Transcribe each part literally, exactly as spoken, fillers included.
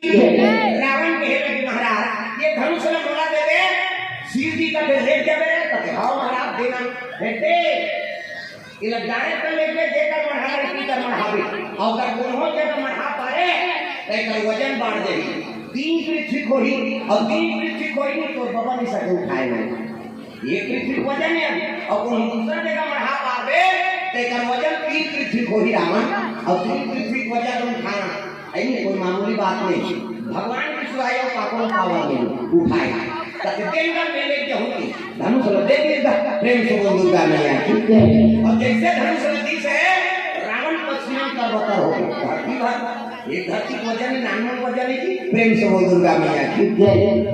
रावण कहे लगे, "महाराज, ये धनुष ला मोला दे दे।" शिव जी कथे, "लेके जाबे?" कथे, "हाँ महाराज, देना।" बेटे, एला direct लेके जेकर मढ़ा रही, तेकर मढ़ाबे। अउ अगर कोनो जगह मढ़ा पारे, त एकर वजन बाढ़ जाही। तीन पृथ्वी खोही, अउ तीन पृथ्वी खोही, तोर बबा नइ सके उठाए में। एक पृथ्वी के वजन हे, अउ कोनो दूसरा जगह मढ़ा पारबे, त एकर वजन तीन पृथ्वी खोही रावण, अउ तीन पृथ्वी के वजन उठाना। अइ नहीं, कोई मामूली बात नहीं। भगवान विष्णु आए अउ पापड़ पावा में उठाए। कथे, "देंगा मैं लेके जाऊंगी।" धनुष ला दे दिस गा, प्रेम से बोल दुर्गा मैया की। अउ जइसे धनुष ला दिस हे, रावण पसीना तरबतर हो गे। धरती भर, ये धरती के वजन हे, नानमन वजन हे जी। प्रेम से बोल दुर्गा मैया की।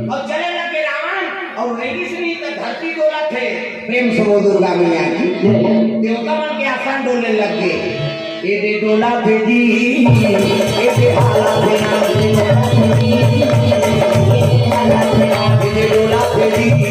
अउ चले लगे रावण, अउ रेगिस नहीं त धरती डोलथे। प्रेम से बोल दुर्गा मैया की। देवता मन के आसन डोले लग गे। ए दे डोलथे जी, ए दे हालथे ना, ए दे डोलथे जी,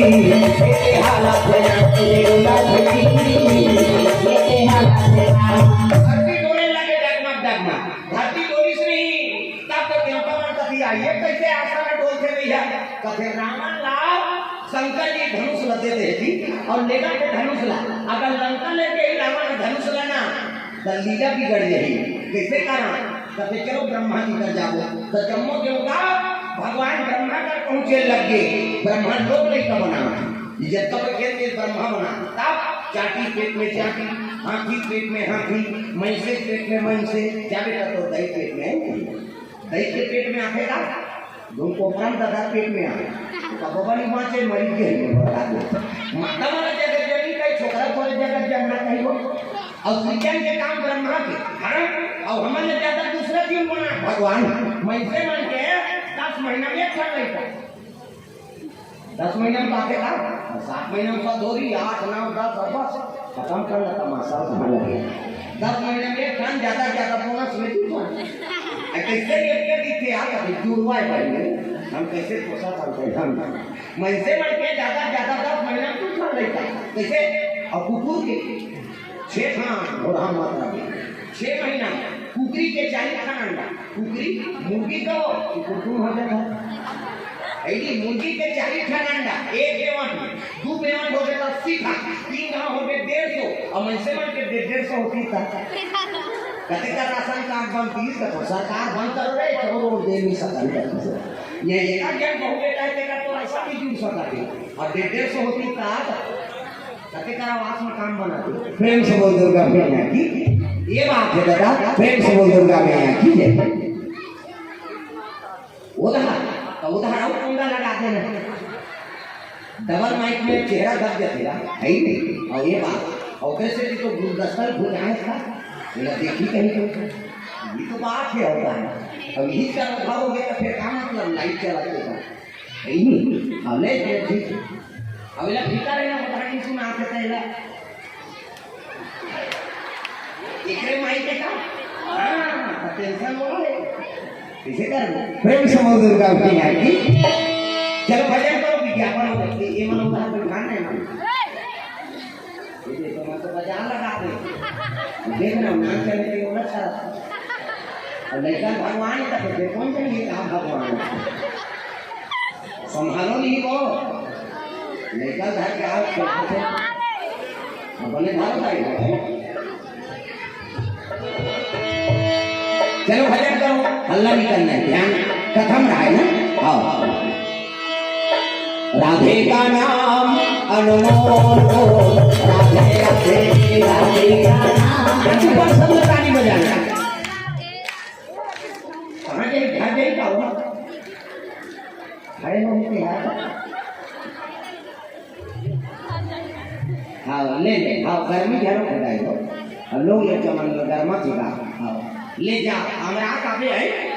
ए दे हालथे ना, ए दे डोलथे जी, ए दे हालथे ना। धरती डोले लगे डगमग डगमग। धरती डोलिस नहीं, तब तो देवता मन कथे, "ये कइसे आसन डोलथे भैया?" कथे, "रावण ला शंकर जी धनुष ला दे दे जी, अउ लेगा के धनुष ला, अगर लंका लेके ही रावण धनुष ला ना, त लीला बिगड़ जाही।" कइसे कारण? कथे, "चलो ब्रह्मा जी कर जाबो।" त जम्मो देवता भगवान ब्रह्मा कर पहुंचे लग गे। ब्रह्मा लोग लइका बनावत हे, जब तक खेल के ब्रह्मा बना, तब चाटी पेट में चाटी, हाथी पेट में हाथी, मइसे पेट में मइसे, जाबे त तोर दाई पेट में, दाई के पेट में आथे का? धुन कोपरा में ददा पेट में आथे। त बबा नहीं बाँचे, मरी गे, बता दे। माता वाला जगत जननी कही, छोकरा थोड़े जगत जनना कही हो। अउ सृजन के काम ब्रह्मा के, हाँ? अउ हमन ले ज्यादा दूसरा जीव बना भगवान। मइसे मन के दस महीना में एक ठन लइका। दस महीना में बात हे का? सात महीना में सब धोरी, आठ, नौ, दस, अब बस खतम कर ला तमाशा, समझ लगे। दस महीना में एक ठन, ज्यादा से ज्यादा बोनस में दू ठन। आ, कइसे एक के दिखे यार, अभी जुड़वा है भाई, हम कइसे पोसा सकते हैं हम? मइसे मन के ज्यादा से ज्यादा दस महीना में दू ठन लइका। कइसे? अउ कुकुर के छह ठन, और हम मात्रा भी। छह महीना, कुकरी के चालीस ठन अंडा। कुकरी, मुर्गी का हो, कुकुर दून हो जाता है। यदि मुर्गी के चालीस ठन अंडा, एक बेवंट में, दू बेवंट हो गए तो अस्सी ठन, तीन घाव हो गए डेढ़ सौ, अउ मइसे मन के डेढ़, डेढ़ सौ होतिस त। कते का राशन कार्ड बंद किस का तो सरकार बंद कर रहे, तो वो दे नहीं सकता, नहीं कर सकता। ये एक आध जन बहू बेटा है, तेरा तो ऐसा भी जुड़ सकता है। अउ डेढ़, डेढ़ सौ होतिस त कते करा वास में काम बना दे। प्रेम से बोल दुर्गा मैया की। ये बात है दादा, प्रेम से बोल दुर्गा मैया की जय। उधार, तो उधार अउ कुंडा लगा देना। डबल माइक में चेहरा दब जाते ना, है ही नहीं। अउ ये बात, अउ कैसे भी तो गुलदस्ता भुजाए था, मेरा देखी कहीं तो। ये तो बात है, होता है। अब यही का अभाव हो गया, तो फिर क्या मतलब लाइट चला देता? नहीं, अब ले गए ठीक। अब इला फीका रहना पता नहीं सुना आते थे इला। एकरे माई के का? हाँ, टेंशन बोला ले। इसे कर दो। प्रेम से बोल दुर्गा मैया की। चलो भजन करो, विज्ञापन हो जाती है। ये मनो कहा कोई ध्यान नहीं मानो। ये देखो, मैं तो बाजार लगा दे। देख रहा हूँ, नाम चले के बोला सारा। अउ लइका भगवान का तो फिर कौन जाने कहाँ भगवान? संभालो नहीं वो। लइका घर के आओ, छोटे से। अपने घर का ही है। चलो भजन करो, हल्ला नहीं करना है, ध्यान कथम रहा है ना? आओ। राधे का नाम अनमोल हो, राधे राधे राधे का नाम। ऊपर सब ताली बजाना। कहाँ जाए, घर जाए, का हुआ? खड़े हो के यार। हाँ, ले ले, हाँ, गर्मी झाड़ो खटाई हो। अब लोग ये चमन में गर्मा चुका। हाँ, ले जा, हमरा काफी है।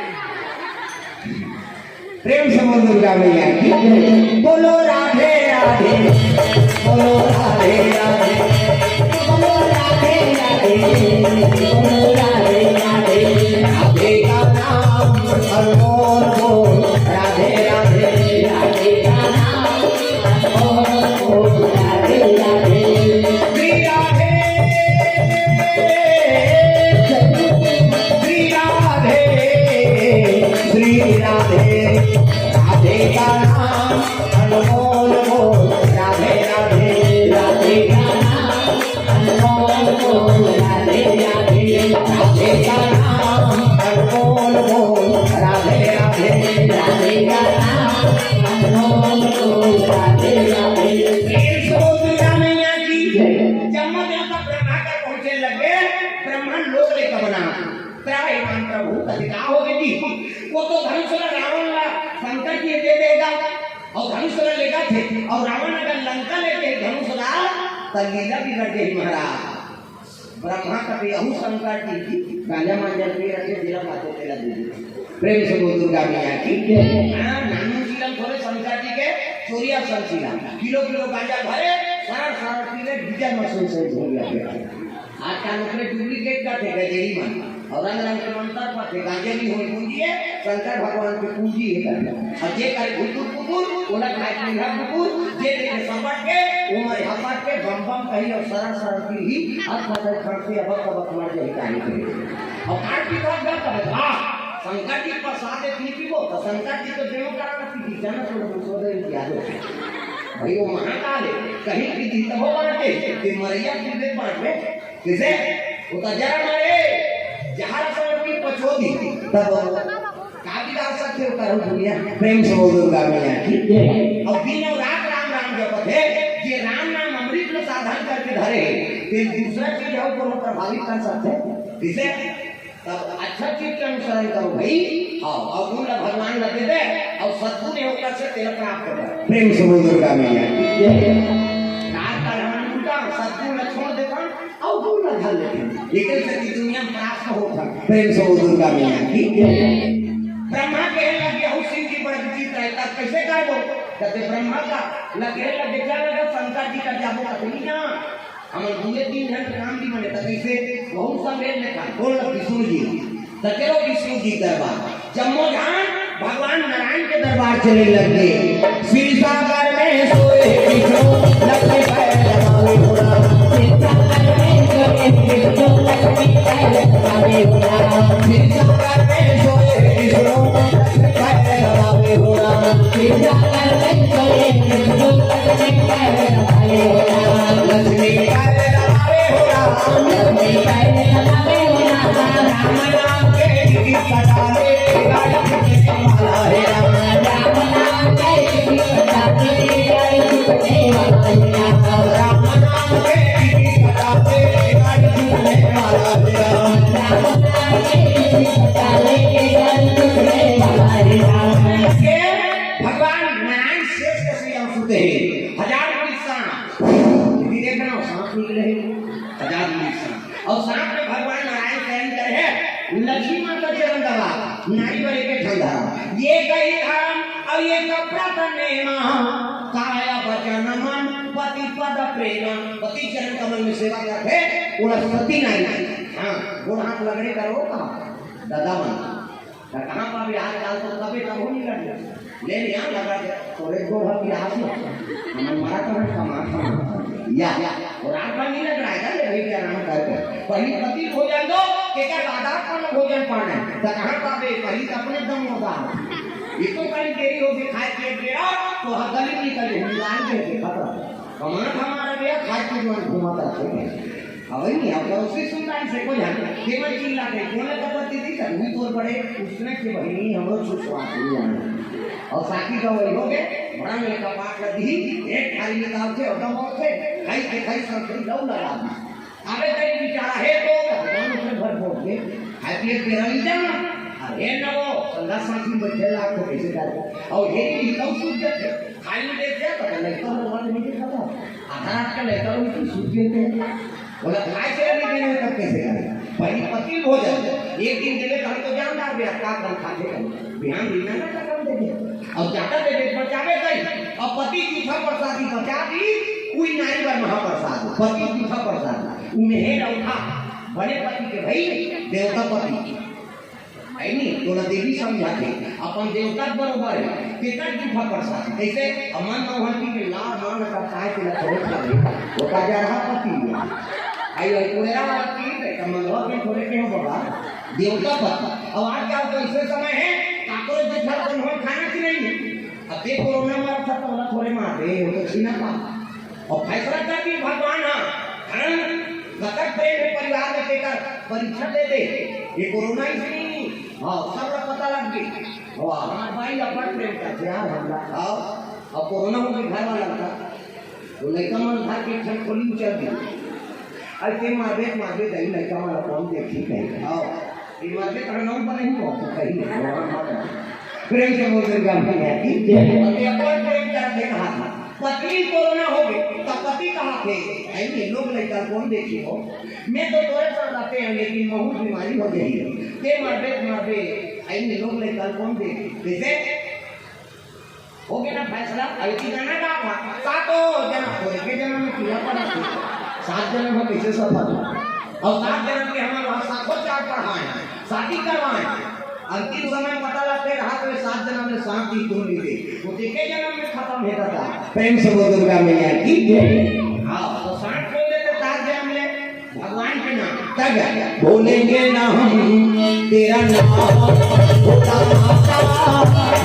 प्रेम से बोल दुर्गा मैया की। बोलो राधे राधे, बोलो राधे राधे, बोलो राधे राधे, बोलो राधे राधे। राधे का नाम अनमोल हो, राधे राधे, राधे का नाम अनमोल हो, राधे राधे। श्री राधे, श्री राधे, श्री का नाम अनमोल मोल, राधे राधे। राधे का नाम अनमोल मोल, राधे राधे। राधे का नाम अनमोल मोल, राधे राधे। राधे का नाम अनमोल मोल, राधे राधे। प्रेम से बोल दुर्गा मैया की जय। जब मैं ब्रह्मा का पहुंचे लगे, ब्रह्मा लोग ले कबना। त्राहि मां प्रभु कथि का होगे जी। वो तो धनुष ला रावण ला शंकर जी दे देगा, अउ धनुष ला लेगा थे, अउ रावण अगर लंका लेके धनुष ला, त लीला बिगड़ गई महाराज। ब्रह्मा कथे अहू शंकर जी की गांजा मांजा पी रखे, जिला पाते तेला दे दे। प्रेम से बोल दुर्गा मैया की। हाँ, नानू सीलम थोड़े शंकर जी के चोरिया सन सीलम। किलो किलो गांजा भरे, सारा सारा पी ले, विजय मसूर से घूम गया। आजकल ओकरे डुप्लीकेट करथे गजेड़ी मन, अउ रंग रंग के मंतर पढ़थे, गांजे भी होई पूंजी हे, शंकर भगवान के पूंजी हे करथे। अउ जे करे घुटुर पुटुर, ओला खाए पीहा कुकुर, जे देखे सपट के, ओमर हपट के, बम बम कही अउ सरर सरर पीही, अत फसल खड़ते अबक तबक मर जाही काहे के। अउ काट पी खात जात हवे, वाह, शंकर जी प्रसाद इतनी पीबो, तो शंकर जी तो देव का पी, जन तो दूसरो दे दिया दो। भाई वो महाकाल हे, कहीं पी दी तब वो बांटे, ते मरैया पीबे बांट में, किसे? वो तो जरा मारे, जहर समझ के पचो दी। तब का बिगाड़ सकथे हो करो दुनिया? प्रेम से बोल दुर्गा मैया की। अउ दिन अउ रात राम राम जपत हे, जे राम नाम अमृत में साधन करके धरे हे, ते दूसरा चीज अउ कोनो प्रभावित कर सकथे? किसे? तब अच्छा चीज के अनुसरण करो भाई। हाँ, अउ गुण ला भगवान ला दे दे, अउ सद्गुण हे ओकर से तेला प्राप्त कर। प्रेम से बोल दुर्गा मैया की। रात का राम उनका सद्गुण ला छोड़ देता, अउ गुण ला धर लेते। लेकिन सच्ची दुनिया में प्राप्त होता। प्रेम से बोल दुर्गा मैया की। ब्रह्मा कहे लगे, "अहो शिव जी बड़ विचित्र हे, तब कैसे करबो?" कहते ब्रह्मा का लगे लगे, "क्या लगा शंकर जी का जाबो?" कहते, "नहीं जान, हमर दुए तीन झन के काम भी बने, त कइसे?" बहुत संवेद में था, बोल विष्णु जी। त चलो विष्णु जी दरबार, जम्मो झन भगवान नारायण के दरबार चले लगे। क्षीरसागर में सोए विष्णु, लक्ष्मी पैर लगावे हो राम। क्षीरसागर में सोए विष्णु, लक्ष्मी पैर लगावे हो राम। क्षीरसागर में सोए विष्णु, लक्ष्मी पैर लगावे हो राम। क्षीरसागर में सोए विष्णु, लक्ष्मी पैर लगावे हो राम। लक्ष्मी पैर लगावे हो राम। लक्ष्मी पैर लगावे हो राम। राम नाम के टिकट कटा ले, गाड़ी छूटने वाला है राम। राम नाम के टिकट कटा ले, गाड़ी छूटने वाला है राम। राम नाम के टिकट कटा ले, गाड़ी छूटने वाला है राम। राम नाम के टिकट कटा ले, गाड़ी छूटने वाला है राम। के भगवान नारायण शेष के श्री अंशु थे, हजार कोटि सांप। ये भी देख रहा हूँ, सांप निकले हैं, हजार कोटि सांप। अउ सांप में भगवान नारायण शयन करे हे, लक्ष्मी माता चरण दबा, नारी बर एक ठन धरा। ये कही धाम, अउ ये कपड़ा तने मा, काया वचन मन, पति पद प्रेम। पति चरण कमल में सेवा करथे, ओला सती नारी। हाँ, गोड़ हाथ लगड़े करो का, दादा मन। त कहाँ पाबे आजकल तो कबे कभू नहीं लगे। ले लिया लगा दे, तोरे गोड़ हाथ की आस में। हमन मरा तो हम कमा, कमा। या, या, और रात भर नहीं लग रहा है, ले भाई क्या नाम करके। पहली पति भोजन दो, केकर बादार पर भोजन पाना है। त कहाँ पाबे, पहली तो अपने दम होगा। ये तो कहीं देरी होगी, खाए पिए के और तो हर गली निकल जाए, हम लाल के खतरा। कमात हमारा भैया, खाए पिए के मन घूमत रहते हैं। अबे नहीं, अब तो उसी सुनता है, से को जान, केवल चिल्ला के, कोने का पति थी, तभी तोर पड़े, उसने के बहिनी, हमरो छुछुआ के लिए आना। और साथी का वही हो गए, बड़ा में कपाट लग दी, एक थाली निकाल के, और दम और थे, खाई के खाई, सब खाई, दम लगा दी। अबे तेरी बेचारा है तो, भगवान उसने भर भोग के, खाए पिए तेरा नहीं जाना, और हे न वो, संघा साथी में बैठे लाख को कैसे जाए, और हे नहीं, तब सूझ जाते, खाई में देख जाए, तो नहीं तो भगवान नहीं देखा था, आधा रात का लेकर उनकी सूझ जाते हैं। बोला, "खाए से नहीं देने तब कैसे करें?" पहली पति भोजन, एक दिन देवे तो हम तो जानदार भी, अब का कम खाते कम, बिहान दिन में ना कम देवे। अब ज्यादा देवे, बचावे गई। अब पति जूठा प्रसादी बचा दी, कोई नारी बर महाप्रसाद, पति जूठा प्रसाद, उन्हें रखा, बड़े पति के भाई, देवता पति। है नहीं, तोला देवी समझाथे, अपन देवता के बरोबर है, तेकर जूठा प्रसाद। कैसे? अमन नौहंती के लार मान का काय के लखोरे खावे, वो का जरहा पति है। आई, आई, कोयरा वाला पति है, तो मंगवा के थोड़े के हो बाबा, देवता पति। अब आजकल तो ऐसे समय है, काकरो जूठा तो नौहन खाना कि नहीं? अब कोरोना मरत हे त ओला थोरे मार दे, वो तो छीना था। अउ फैसला कर दी भगवान ह, हाँ, कतक प्रेम हे परिवार में, तेकर परीक्षा दे दे। ये कोरोना इसने नहीं, हाँ, सब ला पता लग गई। वाह, हमार भाई ला बड़ प्रेम करथे यार हमला। हाँ, अउ कोरोना हो गई घर वाला का, तो लइका मन घर के छत खोली चल दी। अरे ते मारबे, मारबे, दई लइका मन ला कौन देखी कहीं। हाँ, ये मारबे, तोरा नाम पर नहीं पहुंच कहीं। प्रेम से बोल दुर्गा मैया की जय। अरे अपन प्रेम करथे कहा था, पत्नी कोरोना हो गई, तब पति कहा थे, "ऐ ये लोग लइका कौन देखी हो? मैं तो तोरे साथ रहते हैं, लेकिन महू बीमारी हो गई है। ते मारबे, मारबे, ऐ ये लोग लइका कौन देखी?" कैसे? हो गया ना फैसला? अभी की जाना का था? सातों जन्म, कोई के जन्म में कीड़ा पड़ा था। सात जन्म हो कैसे सफल हो? अउ सात जन्म के हमारे वहाँ सातों चार पढ़ाए, शादी करवाए। अंतिम समय पता लगते रहा तो ये सात जन्म में शांति तुम नहीं दे। वो तो एक जन्म में खत्म है दादा। प्रेम से बोल दुर्गा मैया की जय। हाँ, तो सात बोल देते सात जन्म में भगवान के नाम। तब भूलेंगे ना हम तेरा नाम, भोला माता,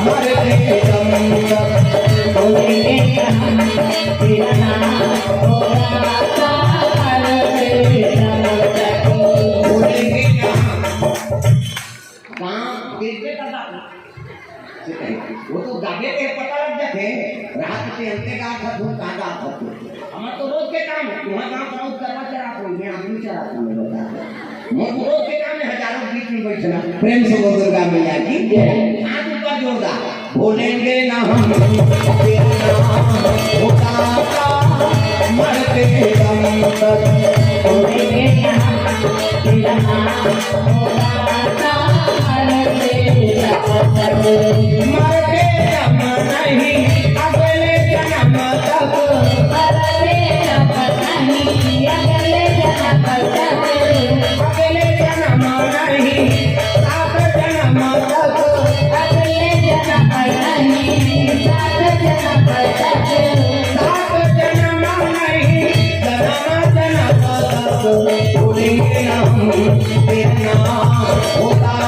मरते दम तक। भूलेंगे ना हम तेरा नाम, भोला माता, मरते दम तक। भूलेंगे ना हम। गाँव देखबे त से कही, वो तो गागे के पता लग जाथे, रात के अंते का था, धूप का का था। हमार तो रोज के काम है, तुम्हारा गाँव का रोज करवा चला कोई, मैं आदमी चला तुम्हें बता। मोर तो रोज के काम है, हजारों बीच में बैठना। प्रेम से बोल दुर्गा मैया की जय। हाथ ऊपर जोरदार। भूलेंगे ना हम तेरा नाम, भोला माता, मरते दम तक। भूलेंगे ना हम तेरा नाम, भोला माता, मरते दम तक। मरते दम नहीं, अगले जन्म तक। मरते दम नहीं, अगले जन्म तक। अगले जन्म नहीं, सात जन्म तक। अगले जन्म नहीं, सात जन्म तक। सात जन्म नहीं, जन्म जन्म तक। भूलेंगे ना हम तेरा नाम, भोला